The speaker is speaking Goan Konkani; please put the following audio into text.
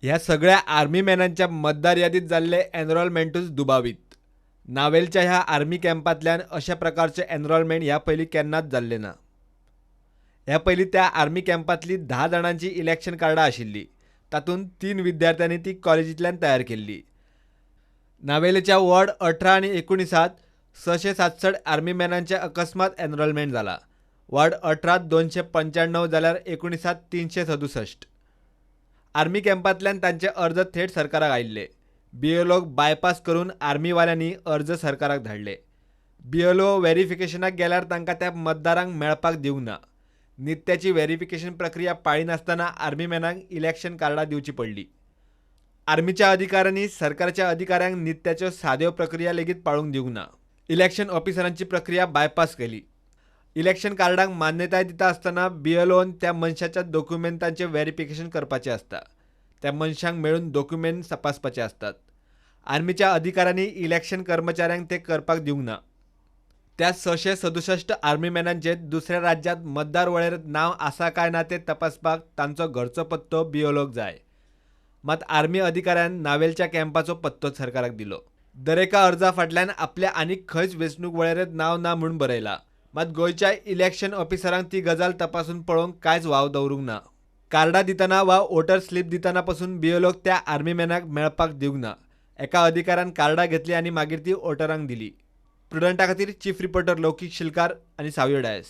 ह्या सगळ्या आर्मी मॅनांच्या मतदार यादीत जाल्ले एनरोलमेंटूच दुबावीत. नावेलच्या ह्या आर्मी कॅम्पांतल्यान अशा प्रकारचें एनरोलमेंट ह्या पयलीं केन्नाच जाल्लें ना. ह्या पयलीं त्या आर्मी कॅम्पांतली 10 जाणांची इलेक्शन कार्डां आशिल्लीं. तातूंत 3 विद्यार्थ्यांनी ती कॉलेजींतल्यान तयार केल्ली. नावेलेच्या वॉर्ड 18 आनी 19 667 आर्मी मॅनांचें अकस्मात एनरोलमेंट जाला. वॉर्ड 18 295 जाल्यार 19 367. आर्मी कॅम्पांतल्यान तांचे अर्ज थेट सरकाराक आयिल्ले. बीएलओक बायपास करून आर्मीवाल्यांनी अर्ज सरकाराक धाडले. बीएलओ व्हेरिफिकेशनाक गेल्यार तांकां त्या मतदारांक मेळपाक दिवंक ना. नित्याची व्हेरिफिकेशन प्रक्रिया पाळिनासतना आर्मी मॅनांक इलेक्शन कार्डां दिवची पडली. आर्मीच्या अधिकाऱ्यांनी सरकारच्या अधिकाऱ्यांक नित्याच्यो साद्यो प्रक्रिया लेगीत पाळूंक दिवंक ना. इलेक्शन ऑफिसरांची प्रक्रिया बायपास केली. इलेक्शन कार्डांक मान्यताय दिता आसतना बीएलओन त्या मनशाच्या दोक्युमेंतांचें व्हेरिफिकेशन करपाचें आसता. त्या मनशांक मेळून दोक्युमेंट तपासपाचे आसतात. आर्मीच्या अधिकाऱ्यांनी इलेक्शन कर्मचाऱ्यांक ते करपाक दिवंक ना. त्या 667 आर्मी मॅनांचे दुसऱ्या राज्यांत मतदार वळेरेंत नांव आसा काय ना तें तपासपाक तांचो घरचो पत्तो बीएलओक जाय. मात आर्मी अधिकाऱ्यान नावेलच्या कॅम्पाचो पत्तो सरकाराक दिलो. दरेका अर्जा फाटल्यान आपल्या आनीक खंयच वेंचणूक वळेरेंत नांव ना म्हूण बरयलां. मात गोंयच्या इलेक्शन ऑफिसरांक ती गजाल तपासून पळोवंक कांयच वाव दवरूंक ना. कार्डां दितना वा वोटर स्लीप दितना पसून बीएलओक त्या आर्मी मॅनाक मेळपाक दिवंक ना. एका अधिकाऱ्यान कार्डां घेतली आनी मागीर ती वोटरांक दिली. प्रुडंटा खातीर चीफ रिपोर्टर लौकीक शिलकार आनी सावियो डायस.